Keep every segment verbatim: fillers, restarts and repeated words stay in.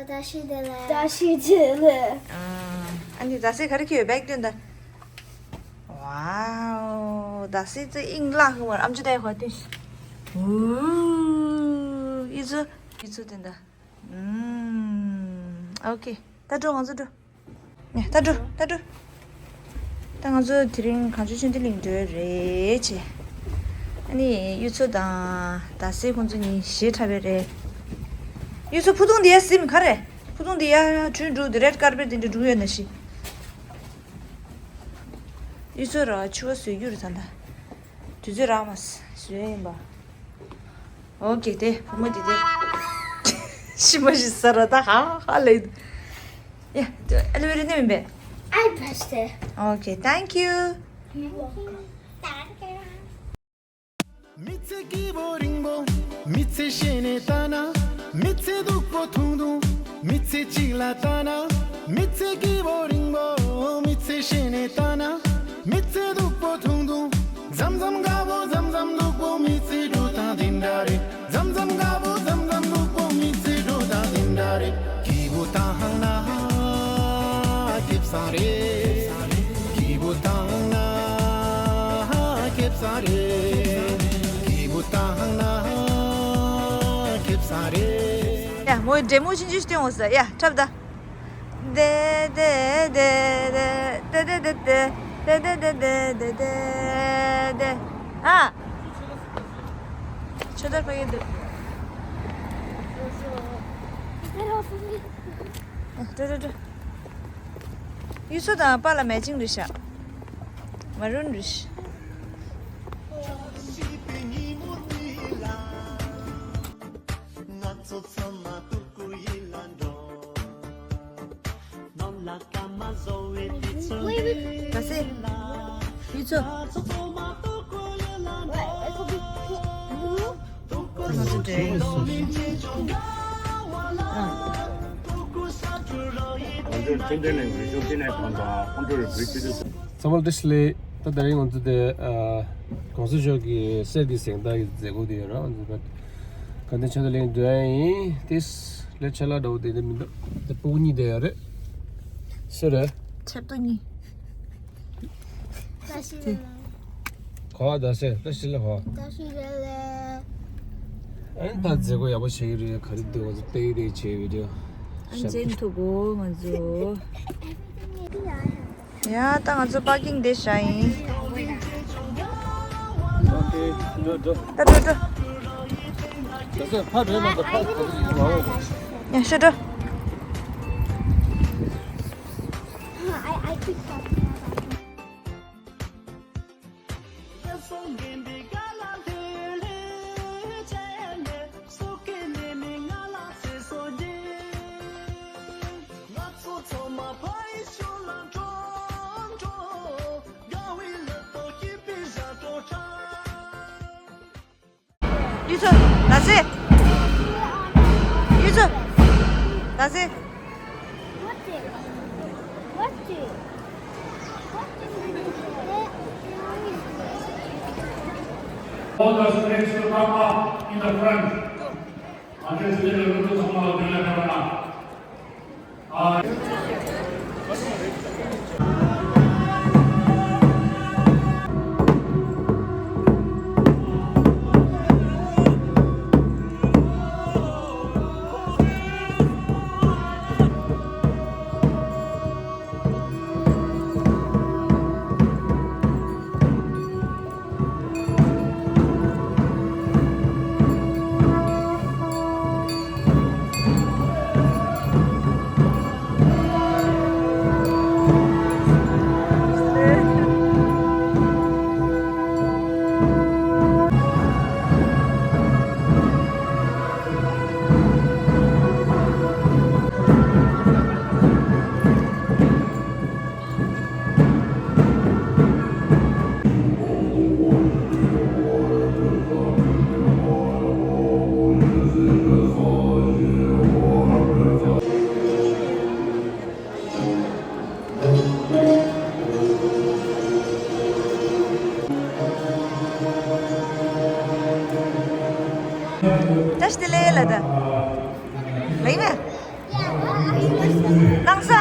བཀྲ་ཤིས་བདེ་ལེགས། བཀྲ་ཤིས་བདེ་ལེགས། ཨ་ནི་ད་སེ་ག་རེ་ཁྱེར་ཡོད་བེག་སྟོན་ད། ཝའོ། ད་སེ་ཙི་ཨིང་ལག་ཧི་མར་ཨམ་ཅོག་ད་ཡ་ཁོ་སྟོན། ཝུའུ། ཡུ་ཚོ། ཡུ་ཚོ་སྟོན་ད། ཨུམ། ཨོ་ཁེ། ད་འགྲོ་ང་ཚོ་འགྲོ། ནས་ད་འགྲོ་ད་འགྲོ། ད་ང་ཚོ་དེ་རིང་གངས་ལྗོངས་ཆོས་ལྡན་གླིང་འགྲོ་ཡ་རེད་ཅེ། ཨ་ནི་གཡུ་མཚོ་དང་ད་སེ་ཁོང་ཚོ་གཉིས་ཞེ་དྲག་པོ་རེད། གཡུ་མཚོ་ཕུ་ཐུང་འདི་ཡ་ཟིན་ག་རེ། ཕུ་ཐུང་འདི་ཡ་བྲུས་འགྲོ་འདི་རེད་ཀར་པེ་འདི་འདྲ་འགྲོ་ཡོད་ན་ཤི། གཡུ་མཚོ་ར་ཕྱུ་པ་བཟོས་རྒྱུ་རེད་ད་ད། དུས་ཚོད་རག་མ་སོང་བཟོས་ཡིན་པ། ཨོ་ཀེ་དེ་བུ་མོ་དེ་དེ། ཤི་མ་ཤི་ས་ར་ད་ཧ་ཧ་ལེ། ཡ། ཨ་ལེ་བེ་རི་ནེ་མིན་པས། I pressed it. Okay, thank you. You're welcome. མི་ཚེ་སྐྱིད་པོ་རིང་པོ། མི་ཚེ་ཤེས་ནས་ལྟ་ན། མི་ཚེ་སྡུག་པོ་ཐུང་ཐུང་། མི་ཚེ་གཅིག་ལ་ལྟ་ན། མི་ཚེ་སྐྱིད་པོ་རིང་པོ། མི་ཚེ་ཤེས་ནས་ལྟ་ན། མི་ཚེ་སྡུག་པོ་ཐུང་ཐུང་། མཚམས་མཚམས་དགའ་པོ་མཚམས་མཚམས་སྡུག་པོ། མི་ཚེ་འགྲོ་སྟངས་འདི་འདྲ་རེད། མཚམས་མཚམས་དགའ་པོ་མཚམས་མཚམས་སྡུག་པོ། མི་ཚེ་འགྲོ་སྟངས་འདི་འདྲ་རེད། སྐྱིད་པོ་བཏང་ན་སྐྱིད་ས་རེད། སྐྱིད་པོ་བཏང་ན་སྐྱིད་ས་རེད། སྐྱིད་པོ་བཏང་ན་སྐྱིད་ས་རེད། ཡ་མོ་འདྲེ་མོ་ཆུང་ཆུང་ཞིག་སྟོན་འོང་ཟེར། ཡ་འཁྲབ་ད། དེ་དེ་དེ་དེ། ཨ། ཁྱོད་ད་ཕ་གི་འདུག་འགྲོ་འགྲོ་འགྲོ། གཡུ་མཚོ་དང་པཱ་ལགས་མེ་ཅིང་རེད་ཤག་མ་རུན་རེད་ཤག་ད་སེ། གཡུ་མཚོ། ང་ཚོ་འདྲེ། ཚང་མ་བཀྲ་ཤིས་བདེ་ལེགས། ད་དེ་རིང་ང་ཚོ་དེ་གོང་ས་མཆོག་གི་གསེར་གྱི་གཟེངས་རྟགས་ཀྱི་མཛད་སྒོ་དེ་ཡོད་ར། ང་ཚོ་དགའ་ལྡན་ཆོས་ལྡན་གླིང་འགྲོ་ཡ་ཡིན། ཏིས་ལས་ཆ་ལག་འདྲ་བོ་དེ་འདྲ་མི་འདུག་དེ་སྤུ་གུ་གཉིས་བསྡད་ཡོད་རེད། སུ་རེད། ཆབ་ཏོ་གཉིས། ད་ཤི་རེད་ལ། ག་བ་ད་སེ་ད་ཤི་ལ་ག་བ། ད་ཤི་རེད་ལ། ཨན་ད་མཛད་སྒོ་ཡག་པོ་བྱེད་ཀྱི་རེད། ག་རེ་འདུག་ང་ཚོ་བལྟས་བལྟས་བྱས་བི་ཌི་ཡོ། ཨན་ཇེན་ཐུ་གོ་ང་ཚོ། ཡ་ད་ང་ཚོ་པར་ཀིང་དེ་བཞག་ཡིན། ཨོ་ཁེ། འགྲོ་འགྲོ། ད་འགྲོ་འགྲོ། ད་སེ་ཕར་འགྲོ་ན་ད་ཕར་ག་ཚོད་ཡིན་མ་འོ། ཡ་ཤོད་འགྲོ། གཡུ་མཚོ། ད་སེ། གཡུ་མཚོ། ད་སེ། All the students to come up in the front. ལེ་ལ་ད། ལེ་ན། ནང་ས།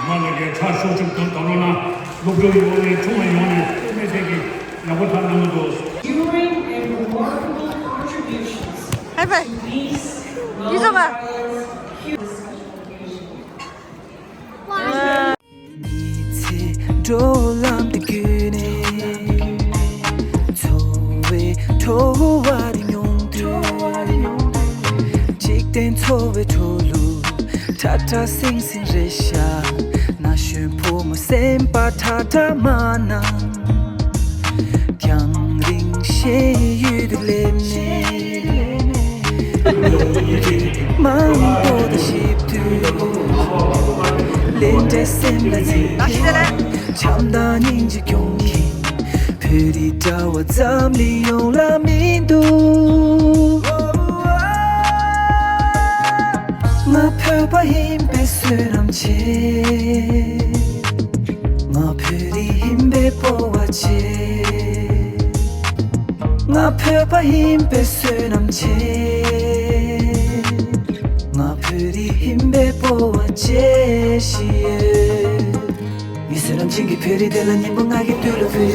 མ་ལ་རྒྱལ་ཁྲག་ཤོག་ཆུབ་དང་དང་ལོ་ན་སློབ་གྲོགས་ཡོངས་ནས་ཆུང་བ་ཡོངས་ནས་དཔེ་མེད་ཚད་ཀྱི་ཡག་པོ་ཐག་གནང་གི་འདུག Enduring and remarkable contributions ཧའི་བྷའི། To peace, ཡིན་སོང་ང་། nonviolence, human འགྲོ་ལམ་དུ་བརྒྱུད་ནས། འཚོ་བའི་བྲོ་བ་རེ་མྱོང་དུས། འཇིག་རྟེན་འཚོ་བའི་འགྲོ་ལུགས་ཁྲ་ཁྲ་སིང་སིང་རེད་ཤག་ན་གཞོན་ཕོ་མོ་སེམས་པ་ཁྲ་ཁྲ་མ་གནང་། རྒྱང་རིང་ཤེས་ཡུལ་དུ་སླེབས་ནས། མང་པོ་དང་ཞིབ་ཏུ། ལས་འབྲས་སེམས་ལ་འཛིན། བྱམས་དང་སྙིང་རྗེ་སྐྱོང་གིན། བོད་རིགས་འདྲ་བ་འཛམ་གླིང་ཡོངས་ལ་མི་འདུག་ང་བོད་པ་ཡིན་པའི་བསོད་ནམས་ཆེ། ང་བོད་རིགས་ཡིན་པའི་སྤོབས་པ་ཆེ། ང་བོད་པ་ཡིན་པའི་བསོད་ནམས་ཆེ། ང་བོད་རིགས་ཡིན་པའི་སྤོབས་པ་ཆེ་ཞིག་ཡོད། ངའི་བསོད་ནམས་ཅན་གྱི་བོད་རིགས་དེ་ལ་སྙིང་པོ་ང་གི་དུས་ལ་ཕུལ།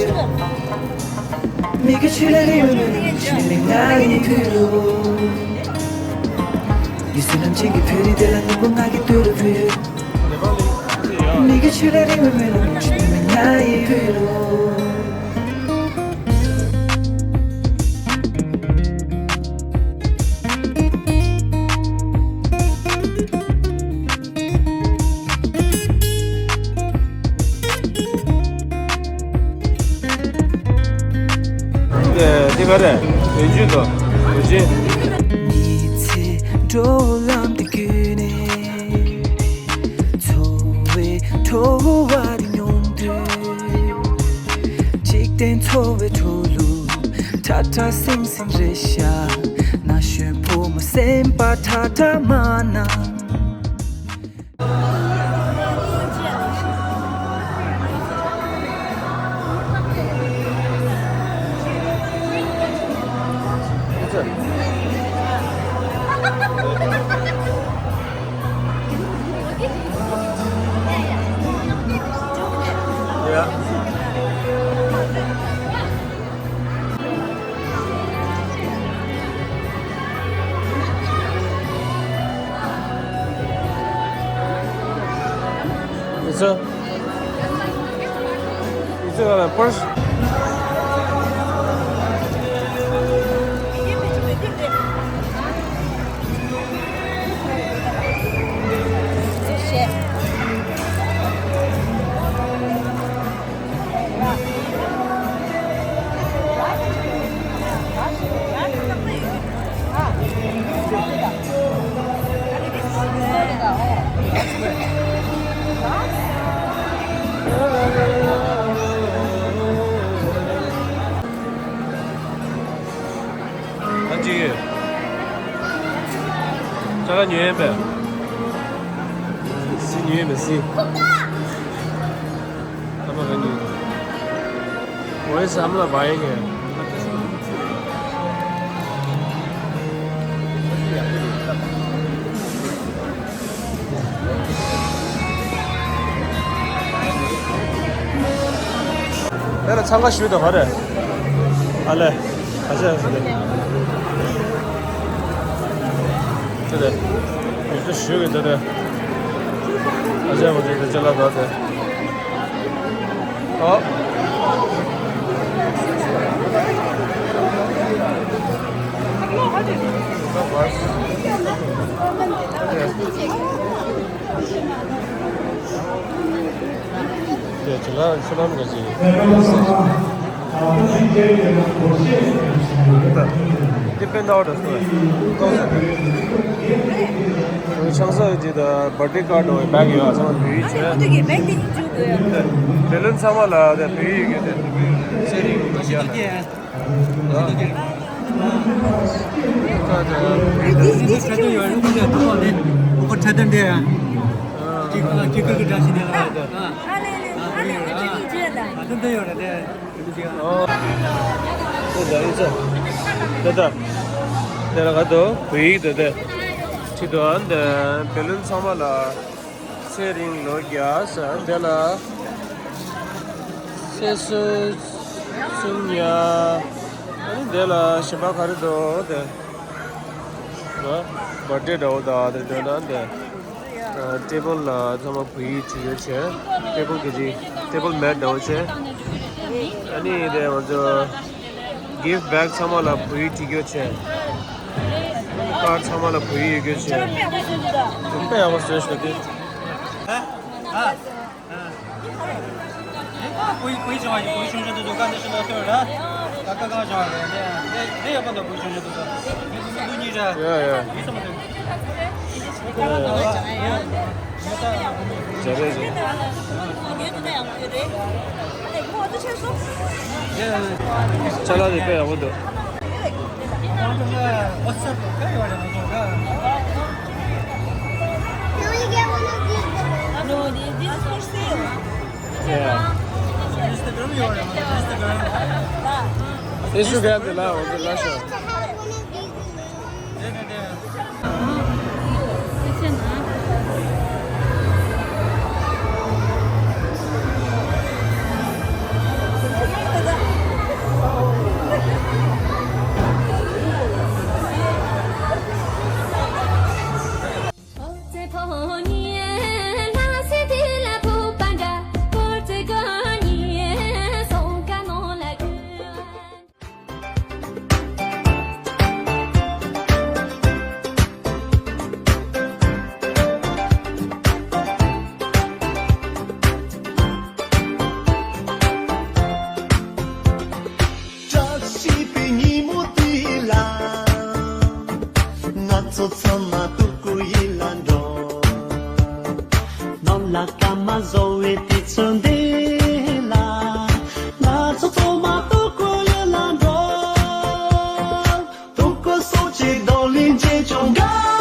མི་དགེ་ཆོས་ལས་རིང་བའི་སྨོན་ལམ་ཆུ་མིག་ང་ཡི་ཕུལ་ལོ། ངའི་བསོད་ནམས་ཅན་གྱི་བོད་རིགས་དེ་ལ་སྙིང་པོ་ང་གི་དུས་ལ་ཕུལ། མི་དགེ་ཆོས་ལས་རིང་བའི་སྨོན་ལམ་ཆུ་མིག་ང་ཡི་ཕུལ་ལོ། འདི་ག་རེ། བོད་ཆུ་དང་བོད་ཆུ། ཉི་ཚེ་འགྲོ་ལམ་དུ་བརྒྱུད་ནས། འཚོ་ བསྟན་འཚོ་བའི་འཕྲོ་ལུགས་ཁྲ་ཁྲ་སིང་སིང་རེད་ཤག་ན་གཞོན་ཕོ་མོ་སེམས་པ་ཁྲ་ཁྲ་མ་ན། It's a, it's a first. ཨ་ཅེ། ཅ་ལག་ཉོས་ཡིན་པས། སི་ཉོས་ཡིན་པས་སི། ཨ་མ་ག་ཉོས། ཝེ་སི་ཨ་མ་ལ་བ་ཡིན་གས། དེ་ལ་འཚང་ཁ་ཞུ་དང་ག་རེ། ཨ་ལེ། ཨ་ཅེ་ཨ་ཅེ། དེ་ལ་ཡོད་ཚོད་ཞུ་གི་དེ་ལ། ཨ་ཅེ་ཨ་ཅེ་དེ་ཅ་ལག་ག་དེ། ཨོ། དེ་ཅི་ལ་ཤི་ལམ་ག་ཅི། དེ་པན་དའོ་ད་སོ། ཏོག་ཙམ། ཆང་ས་ཡོད་ཅིག་དང་བར་ཐི་ཀར་ཌི་འོ་བེག་ཡོད་ཨ་ཚང་མ་བོད་ཡིག་བྱས། བེ་ལུན་ཚང་མ་ལ་དེ་བོད་ཡིག་གི་དེ་ཚེ་རིང་ལོ་བརྒྱ་ལ། དེ་ལ་ག་དོ་བོད་ཡིག་དེ་དེ་ཁྲིད་དོ་ཨ་འདི་བེ་ལུན་ཚང་མ་ལ། ཚེ་རིང་ལོ་བརྒྱ་ཟེར་འདི་ལ། ཚེ་སྲོག་སུམ་ཉ། ཨ་ནི་འདི་ལ་གཞན་པ་ག་རེ་འདུག་དེ། ང་བར་ཐི་ཌེ་འདྲ་བོ་དང་དེ་འདྲ་ན་འདི། ཨ་ཊེ་བལ་ལ་ཚང་མ་བོད་ཡིག་བྲིས་ཡོད་བྱས། ཊེ་བལ་གྱི་ཅིག་ཊེ་བལ་མེཊ་འདྲ་བོ་བྱས། ཨ་ནི་དེ་ང་ཚོ་གིཕ་ཊི་བེག་ཚང་མ་ལ་བོད་ཡིག་བྲིས་ཡོད་བྱས། ཀར་ཚང་མ་ལ་བོད་ཡིག་ཡོད་བྱས། དཔེ་ཡག་པོ་བཟོས་ཤག་དེ། ཨ། ཨ། ཨ། ཨ། བོད་བོད་ཡིག་བྱུང་བ་ཡིན། བོད་ཡིག་ཆུང་ཆུང་དུ་འདུག་ག་འདི་ཤི་ལོ་ཐོས་ར། ད་ཀ་གང་བྱུང་བ་རེད། འདི་འདི་ཡག་པོ་འདུག་བོད་ཡིག་ཆུང་ཆུང་དུ་འདུག་མི་ཚོ་མི་གཉིས་ར། ཡ་ཡ། མི་ཚོ་མི་འདུག་ཇ་རེད་ཇ། ཅ་ལག་དེ་དཔེ་ཡག་པོ་འདུག No, this is for sale. Yeah. Instagram དེ་ལ་འོ་དེ་ལ་ཤོག་བཀྲ་ཤིས་པའི་ཉིན་མོ་འདི་ལ། ང་ཚོ་ཚང་མ་སྤྲུལ་སྐུ་ཡིད་ལ་འགྲོ། ནོར་ལ་སྐར་མ་བཟོ་བའི་དུས་ཚོད་འདི་ལ། ང་ཚོ་ཚང་མ་ ལིན་ཅེ་ཅོང་ག